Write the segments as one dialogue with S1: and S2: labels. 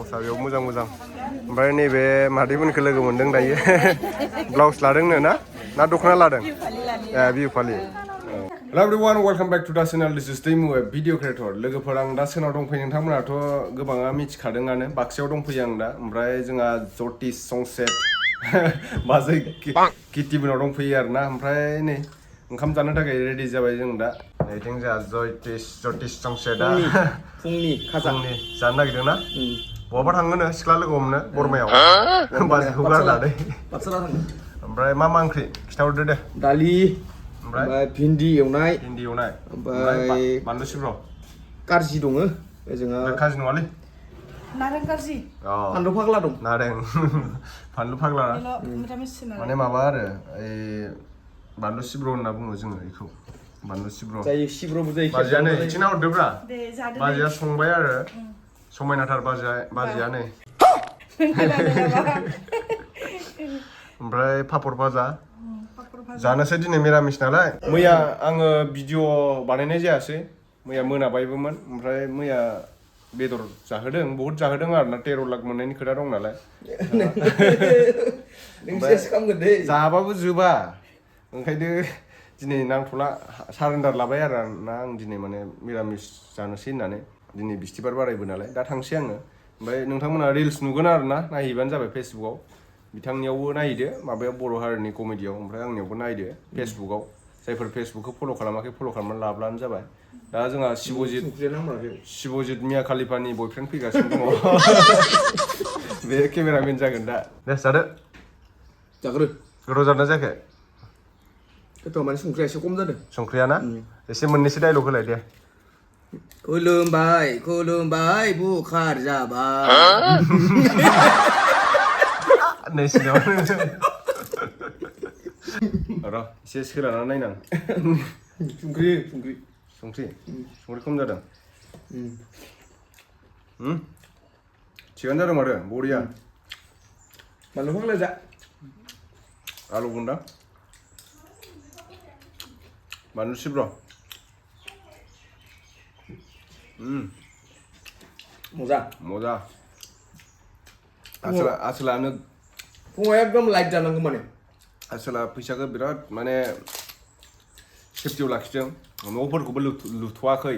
S1: ब्लाउसआ बेयाव मोजां ओमफ्राय नैबे मादैमोनखौ लोगो मोनदों दायो ब्लाउस लादोंनो ना दख'ना लादों बिहु फालि Hello everyone, welcome back to the channel. This is Taimu, a video creator. लोगोफोर आं दा सोनाव दंफैयो नोंथांमोनाथ' गोबाङा मिथिखादोंआनो बाक्सायाव दंफैयो आं दा ओमफ्राय जोंहा जटिस संसेट बाजै किटिमोनाव दंफैयो आरोना ओमफ्राय नै ओंखाम जानो थाखाय रेडि जाबाय जों दा आथिं जोंहा जटिस संसेटआ फुंनि जानो नागिरदों ना बहाबा थांगोनो सिख्ला लोगो हमनो बरमायाव बाजैखौ गारनानै ओमफ्राय मा ओंख्रि खिथाहरदो दे
S2: दालि ओमफ्राय भिन्दि एवनाय
S1: ओमफ्राय बानलु सिब्र
S2: कारजि दङ जोंहा
S1: कारजि नङालै
S3: नारें कारजि
S2: फानलु फाग्ला दं
S1: नारें फानलु फाग्ला माने माबा आरो ओइ बानलु सिब्र होनना बुङो जोङो बेखौ बानलु सिब्र
S2: जायो सिब्रबो जायो
S1: बाजिया नै इथिंना हरदोब्रा बाजिया संबाय आरो समायनाथार बाजिया नै ओमफ्राय पापर भाजा जानोसै दिनै मिरामिस नालाय मैया आङो भिडिअ बानायनाय जायासै मैया मोनाबायबोमोन ओमफ्राय मैया बेदर जाहोदों बहुत जाहोदों आरोना 13 लाख मोननायनि खोथा दं नालाय जाबाबो जोबा ओंखायनो दिनै नांथ'ला सारेन्डार लाबाय आरो ना आं दिनै माने मिरामिस जानोसै होननानै दिनै बिस्थिबार बारायबो नालाय दा थांसै आङो ओमफ्राय नोंथांमोना रिल्स नुगोन आरोना नायहैबानो जाबाय फेसबुकआव बिथांनियावबो नायदो माबायाव बर' हारिनि कमेडियाव ओमफ्राय आंनियावबो नायदो फेसबुकआव जायफोर फेसबुकखौ फल' खालामाखै फल' खालामनानै लाब्लानो जाबाय दा जोंहा शिबजित मिया खालिफानि बयफ्रेन्ड फैगासिनो दङ बे केमेरामेन जागोन दा दे जादो गोथाव जादोंना जायाखै
S2: गोथाव माने संख्रिया एसे खम जादों
S1: संख्रिया ना एसे मोननैसो डायलग होलाय दे
S2: खुलुमबाय बुखार जाबाय
S1: नै सिनेमा र' एसे सोलानानै नायनां संख्रि खम जादों थिगानो जादों माथो बरिया
S2: बानलु फाग्ला जा
S1: आलु गुन्दा बानलु सिब्र मजा आसोलानो
S2: फुङाव एकदम लाइट जानांगौ माने
S1: आसोला फैसाखौ बिराद माने सेफटियाव लाखिदों न'फोरखौबो लुथ'वाखै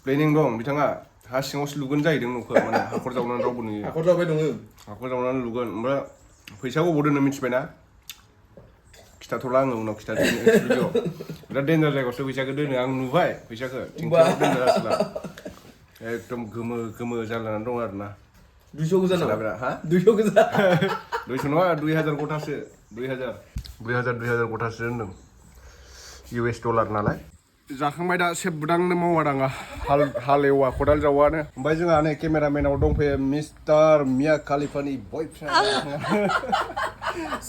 S1: प्लेनिं दं बिथाङा हा सिङावसो लुगोन जाहैदों न'खौ माने हाखर जावनानै रावबो नुयो
S2: हाखर जावबाय दङ
S1: हाखर जावनानै लुगोन ओमफ्राय फैसाखौ अबाव दोनो मिथिबायना खिथाथ'ला आङो उनाव खिथादों बिराद डेन्जार जायगायावसो फैसाखौ दोनो आं नुबाय फैसाखौ थिंख्लियाव दोनो आसोला एकदम गोमो जालायनानै दं आरोना
S2: 200 गोजा नामा
S1: हा
S2: 200 गोजा
S1: 200 नङा 2000 गथासो 2000 गथासो होनदों US डलार नालाय जाखांबाय दा सेबदांनो मावा दाङा हाल एवा खदाल जावानो ओमफ्राय जोंहा नै केमेरामेनाव दंफैयो मिस्टार मिया खालिफानि बयफ्रेन्ड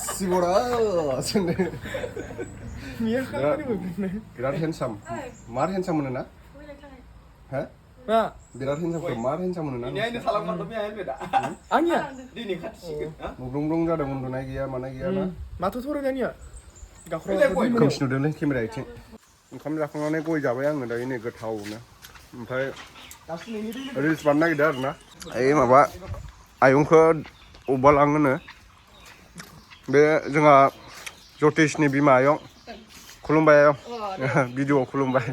S1: सिबरा बिराद हेन्डसाम मार हेन्डसाम मोनो ना हा बिराद हेन्डसामफोर मार हेन्डसाम मोनो ना मुब्रुं जादों उन्दुनाय गैया मानाय गैया ना
S2: माथो थरायनायनिया
S1: खोमसि नुदोंलै केमेरा आथिं ओंखाम जाखांनानै गय जाबाय आङो दायो नै गोथावनो ओमफ्राय रिल्स बानायनो नागिरदों आरोना ओइ माबा आयंखौ अबेबा लाङोनो बे जोंहा जतिसनि बिमा आयं खुलुमबाय आयं भिडिअ'आव खुलुमबाय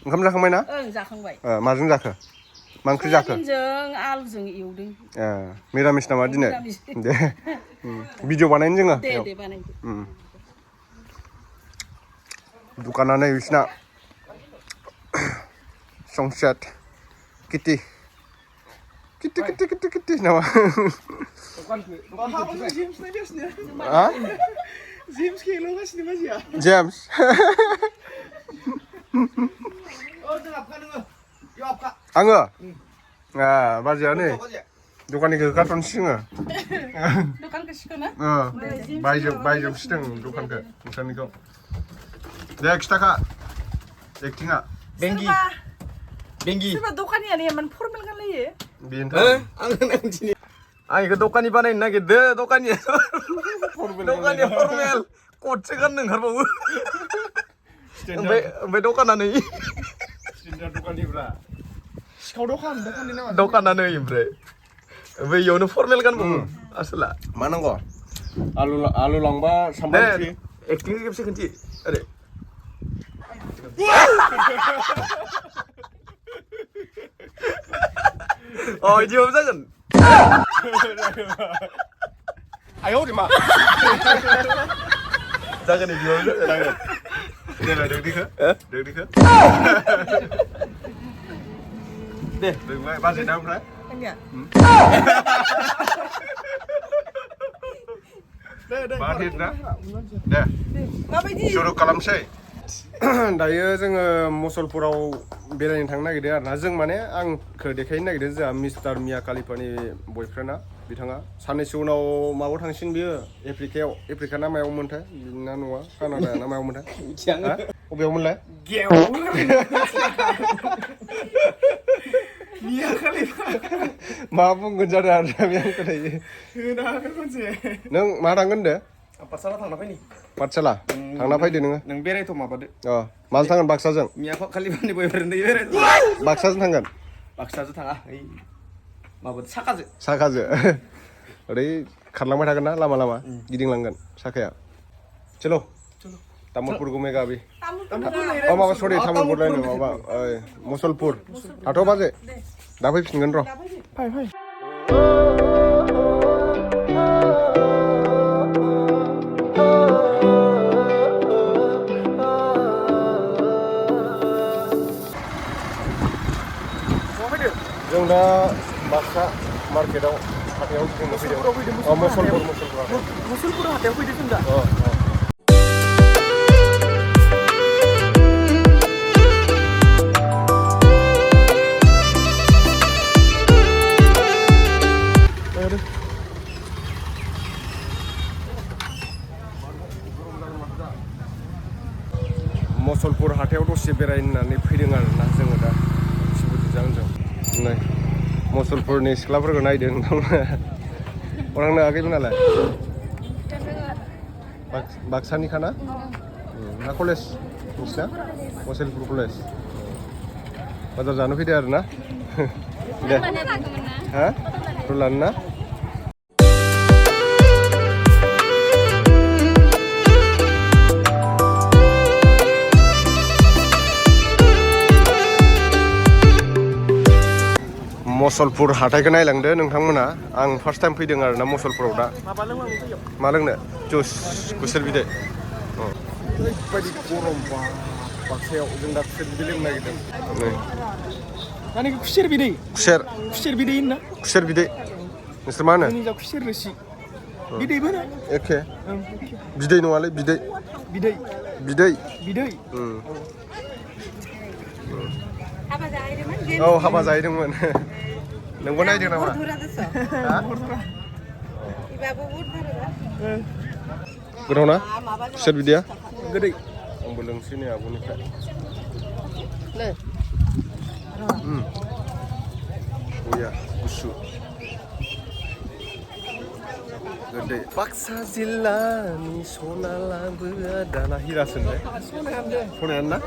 S1: ओंखाम जाखांबाय ना
S3: ओं जाखांबाय
S1: माजों जाखो मा ओंख्रि जाखो
S3: आलुजों एवदों
S1: मिरामिस नामा दिनै दे भिडिअ बानायनो जोङो
S3: दे बानायदो
S1: दुकाना नै बिसिना संसेट किटि नामा जेम्स आङो बाजैया नै दखाननिखौ कार्टन सिङो बायजोबसिदों दखानखौ नोंसोरनिखौ दे खिथाखा एक्टिङा
S3: बेंगि सोरबा दखानियानो एमान फर्मेल गानलायो
S1: बेनोथ'
S2: आं इखौ दखानि बानायनो नागिरदो दखानिया फर्मेल कटसो गाननो ओंखारबावो ओमफ्राय दखाना नै
S1: दखानिफ्रा
S2: सिखाव दखाननि नामा दखानानो ओमफ्राय बैयावनो फर्मेल गानबावो आसोला
S1: मा नांगौ आलु लांबा सामब्राम ओंख्रि
S2: एक्टिं खेबसे खिन्थि ओरै इदिबाबो जागोन
S1: आयौ मा
S2: जागोन इदिबाबो जागोन
S1: देलाय दोंदिखो
S2: दे
S1: दोंबाय बाजेटआ ओमफ्राय बाजेट ना दे
S3: माबायदि
S1: सुरु खालामसै दायो जोङो मुसलपुराव बेरायनो थांनो नागिरदों आरोना जों माने आंखौ देखायनो नागिरदों जोंहा मिस्टार मिया खालिफानि बयफ्रेन्डआ बिथाङा साननैसो उनाव माबायाव थांसिन बियो आफ्रिका ना मायाव मोनथाय बिना न'आ कानाडा ना मायाव मोनथाय बबेयाव मोनलाय
S2: मिया खालिफा
S1: मा बुंगोन जादों आरो आंखौ दायो नों मा थांगोन होनदो
S2: पाठशाला थांना फैनि
S1: पाठशाला थांना फैदो नोङो
S2: नों बेरायथ' माबादो
S1: माजों थांगोन बाक्साजों
S2: मिया खालिफानि बयफ्रेन्ड बेरायथ'
S1: बाक्साजों थांगोन
S2: बाक्साजों थाङा ओइ माबादो
S1: साखाजो ओरै खारलांबाय थागोन ना लामा गिदिंलांगोन साखाया चलो तामुलपुर घूमेगा अभी माबा सरि तामुलपुर लायनो माबा मुसलपुर थाथ' बाजे दा फैफिनगोन र' जों दा बाक्सा मार्केटआव हाथायाव गिदिंनो फैदों
S3: मुसलपुर हाथायाव फैदों जों दा
S1: मुसलपुर हाथायाव दसे बेरायनो होननानै फैदों आरोना जोङो दा सिबुदिजों आंजों नै मुसलपुरनि सिख्लाफोरखौ नायदों नोंथांमोना अरांनो आगैमोन नालाय बाक्सानिखा ना कलेज नोंसिना मुसलपुर कलेज बाजार जानो फैदो आरोना दे हा रुलानो ना मुसलपुर हाथायखौ नायलांदो नोंथांमोना आं फार्स्ट टाइम फैदों आरोना मुसलपुराव दा मा लोंनो जुस खुसेर बिदै ओरैबायदि गरम बाक्सायाव जों दा खुसेर बिदै लोंनो नागिरदों
S2: खुसेर बिदै होनना
S1: खुसेर बिदै नोंसोर मा होनो
S2: खुसेर रोसि बिदैबो होनो
S1: एखे बिदै नङालै बिदै औ हाबा जाहैदोंमोन नोंबो नायदों नामा गोथाव ना खुसेर बिदैया
S2: गोदै
S1: आंबो लोंसै नै आब'निफ्राय बया गुसु गोदै बाक्सा जिल्लानि सना लाबोआ दाना हिरासोनलाय सनायानो ना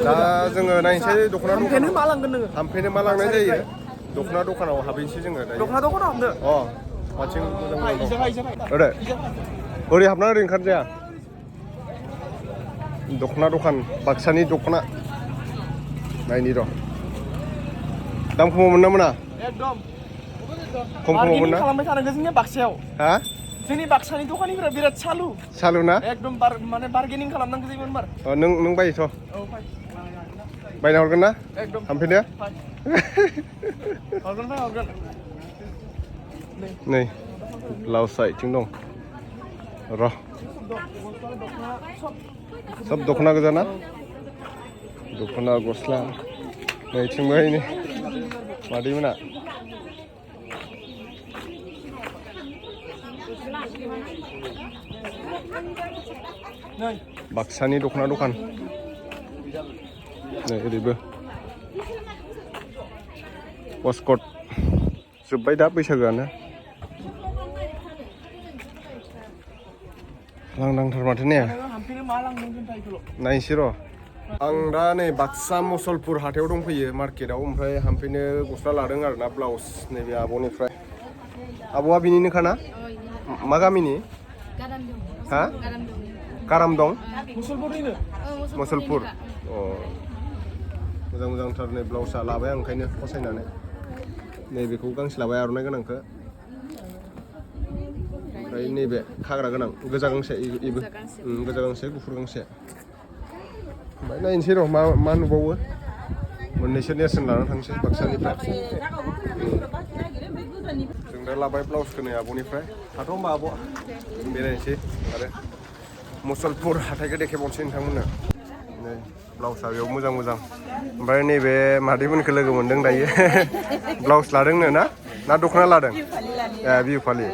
S1: दा जोङो नायनोसै दख'ना हामफेनो मा लांनाय जायो दख'ना दखानाव हाबहैनोसै जोङो
S2: दख'ना दखानाव हाबनो
S1: माथिं ओरै हाबना ओरै ओंखारजाया दख'ना दखान बाक्सानि दख'ना नायनि र' दाम खमाव मोन ना मोना
S2: एकदम
S1: खमाव मोन ना
S2: खालामबाय थानांगौ जोंनि बाक्सायाव
S1: हा
S2: जोंनि बाक्सानि दखानिफोरा बिराद सालु
S1: ना
S2: एकदम माने बार्गेनिं खालामनांगौ जायोमोन बार
S1: नों बायोथ' बायना हरगोन ना
S2: एकदम
S1: हामफेनो
S2: हरगोन
S1: नै ब्लाउसआ इथिं दं र' सब दख'ना गोजा ना दख'ना गस्ला नै इथिंबो नै मादैमोना बाक्सानि दख'ना दखान नै ओरैबो अस्कट जोब्बाय दा बैसागोआनो लांदांथार माथो ने नायनोसै र' आं दा नै बाक्सा मुसलपुर हाथायाव दंफैयो मार्केटआव ओमफ्राय हामफैनो गस्ला लादों आरोना ब्लाउस नैबे आब'निफ्राय आब'आ बिनिनोखा ना मा गामिनि हा गाराम दं मुसलपुर अ मोजां मोजांथार नै ब्लाउसआ लाबाय आं ओंखायनो फसायनानै नैबेखौ गांसे लाबाय आर'नाइ गोनांखौ ओमफ्राय नैबे खाग्रा गोनां गोजा गांसे इबो गोजा गांसे गुफुर गांसे ओमफ्राय नायनोसै र' मा नुबावो मोननैसो नेरसोन लानानै थांसै बाक्सानिफ्राय जों दा लाबाय ब्लाउसखौ नै आब'निफ्राय थाथ' होमबा आब' बेरायनोसै आरो मुसलपुर हाथाइखौ देखायबावनोसै नोंथांमोननो नै ब्लाउसआ बेयाव मोजां मोजां ओमफ्राय नैबे मादैमोनखौ लोगो मोनदों दायो ब्लाउस लादोंनो ना दख'ना लादों ए बिहु फालि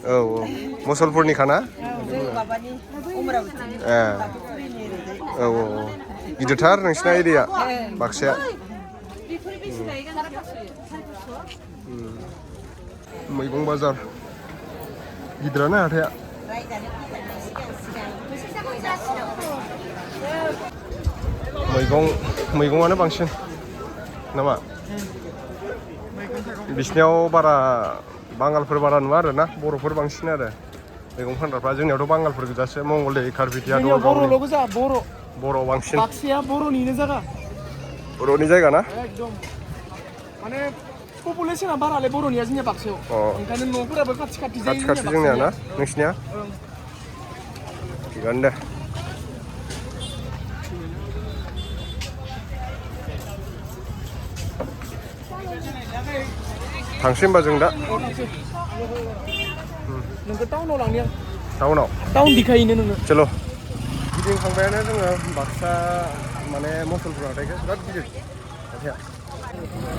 S1: औ औ मुसलपुरनिखा ना ए औ औ औ गिदिरथार नोंसिना एरिया बाक्साया मैगं बाजार गिदिरानो हाथाया मैगंआनो बांसिन नामा बिसिनियाव बारा बांगालफोर बारा नुवा आरो ना बर'फोर बांसिन आरो मैगं फानग्राफ्रा जोंनियावथ' बांगालफोर गोजासो मंगलदै कार्बिटिया
S3: बर'ल' गोजा
S1: बर' बांसिन
S3: बाक्साया बर'निनो जायगा
S1: बर'नि जायगा ना
S3: एकदम माने पपुलेसना बारालै बर'निया जोंनिया बाक्सायाव ओंखायनो न'फोराबो खाथि खाथि
S1: जोंनिया ना नोंसिनिया थिगानो दे थांसै होमबा जों दा
S3: नोंखौ टाउनाव लांनि आं
S1: टाउन
S3: दिखायनो नोङो
S1: चलो गिदिंखांबायानो जोङो बाक्सा माने मुसलपुर हाथाइखौ बिराद गिदिर हाथाया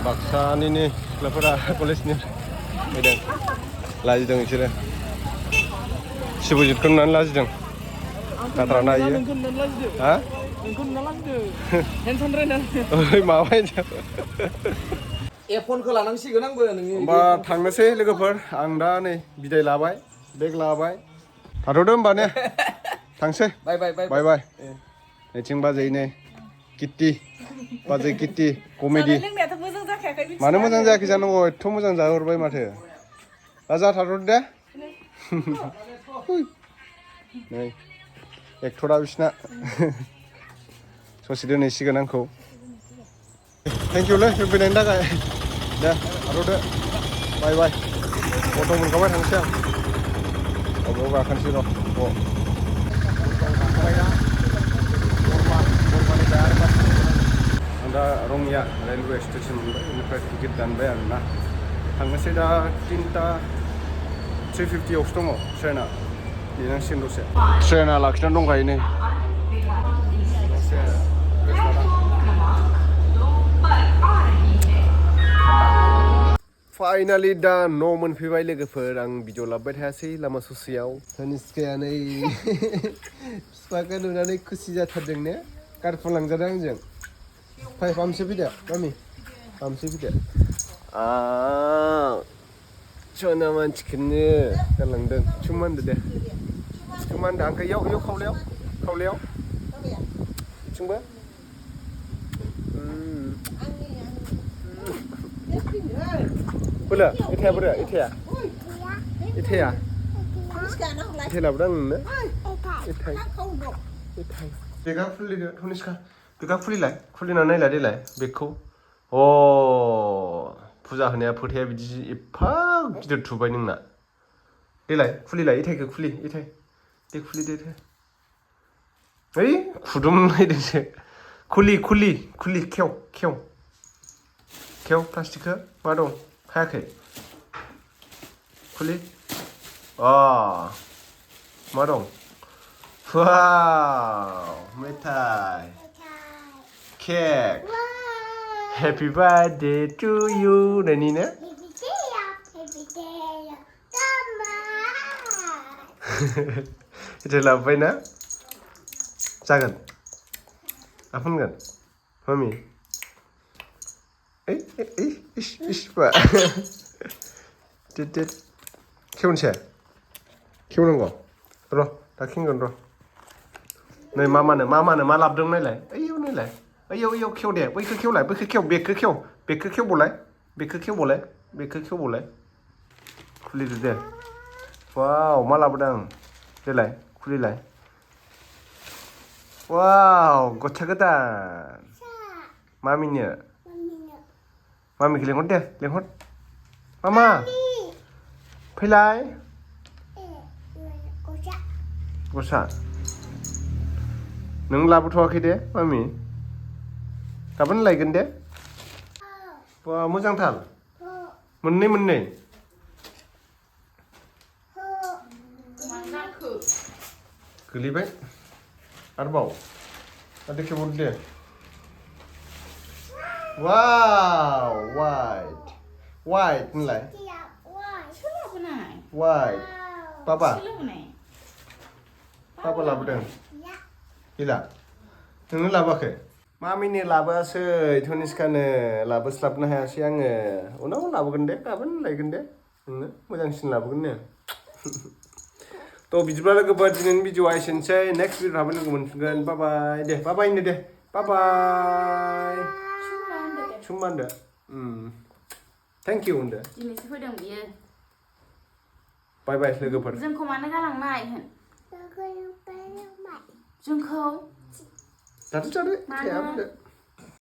S1: बाक्सानिनो सिख्लाफोरा कलेजनि फैदों लाजिदों बिसोरो सिबुजितखौ नुनानै लाजिदों गाद्राना इयो हा माबाय
S2: एफनखौ लानांसिगोन आंबो नोंनि
S1: होमबा थांनोसै लोगोफोर आं दा नै बिदाय लाबाय बेग लाबाय थाथ'दो होमबा ने थांसै
S2: बाय
S1: नैथिं बाजै नै किट्टि बाजै किट्टि कमेडि मानो मोजां जायाखै जानांगौ एथ' मोजां जाहरबाय माथो दा जाथारथ' दे नै एक्टरा बिसिना ससे दोनहैसिगोन आंखौ थेंक इउलै फैनायनि थाखाय दे थाथ'दो बाय अट' मोनखाबाय थांसै आं अबाव गाखोनोसै र' आं दा रङिया रेलवे स्टेसन मोनबाय बेनिफ्राय टिकेट दानबाय आरोना थांनोसै दा 3:50आवसो दङ ट्रेना नेनांसिगोन दसे ट्रेना लाखिनानै दंखायो नै फाइनालि दा न' मोनफैबाय लोगोफोर आं भिडिअ लाबोबाय थायासै लामा ससेयाव तनिष्काया नै बिफाखौ नुनानै खुसि जाथारदों ने कारफुं लांजादों आंजों फाय फामसे फैदो मामि फामसे फैदो सना मानसिखौनो गालांदों सुमा होनदो दे सुमा होनदो आंखौ इयाव खावलायाव बिथिंबो बोलो इथाया बोरो इथाया लाबोदों आं नोंनो बेगा खुलिदो तनिष्का बेगा खुलिनानै नायलाय देलाय बेगखौ अ फुजा होनाया फोथाया बिदि एफा गिदिर थुबाय नोंना देलाय खुलिलाय इथाइखौ इथाइ दे खुलिदो ओइ खुदुमलायदोंसो खुलि खेव प्लास्टिकखौ मा दं खायाखै खुलि मा दं वाव मेथाइ cake happy birthday to you नैनिनो इथाइ लाबोबाय ना जागोन आफोनगोन मामि खेवनोसै खेवनांगौ र' दा खेवगोन र' नै मा लाबोदों नायलाय ओइयाव नायलाय ओइयाव खेव दे बैखौ खेवलाय बेगखौ खेवबावलाय खुलिदो दे वाव मा लाबोदों देलाय खुलिलाय वाव गस्ला गोदान मामिनो मामिखौ लेंहर दे लेंहर मामा फैलाय गस्ला नों लाबोथ'वाखै दे मामि गाबोन लायगोन दे बा मोजांथार मोननै गोलैबाय आरोबाव देखेबावदो दे वाव वाइट होनलाय वाइट पापा लाबोदों गैला नोंनो लाबोआखै मामिनो लाबोआसै धनिष्कानो लाबोस्लाबनो हायासै आङो उनाव लाबोगोन दे गाबोन लायगोन दे नोंनो मोजांसिन लाबोगोन नो थ' बिदिब्ला लोगोफोर दिनैनि भिडिअ'आ एसेनोसै नेक्स्ट भिडिअ'आबो लोगो मोनफिनगोन बाय दे बाय होनदो दे बाय सुम्मा होनदो थेंक इउ होनदो
S4: दिनैसो फैदों बियो
S1: बाय लोगोफोर
S4: जोंखौ मानो गालांनाय होन जोंखौ
S1: जादो
S4: मानो?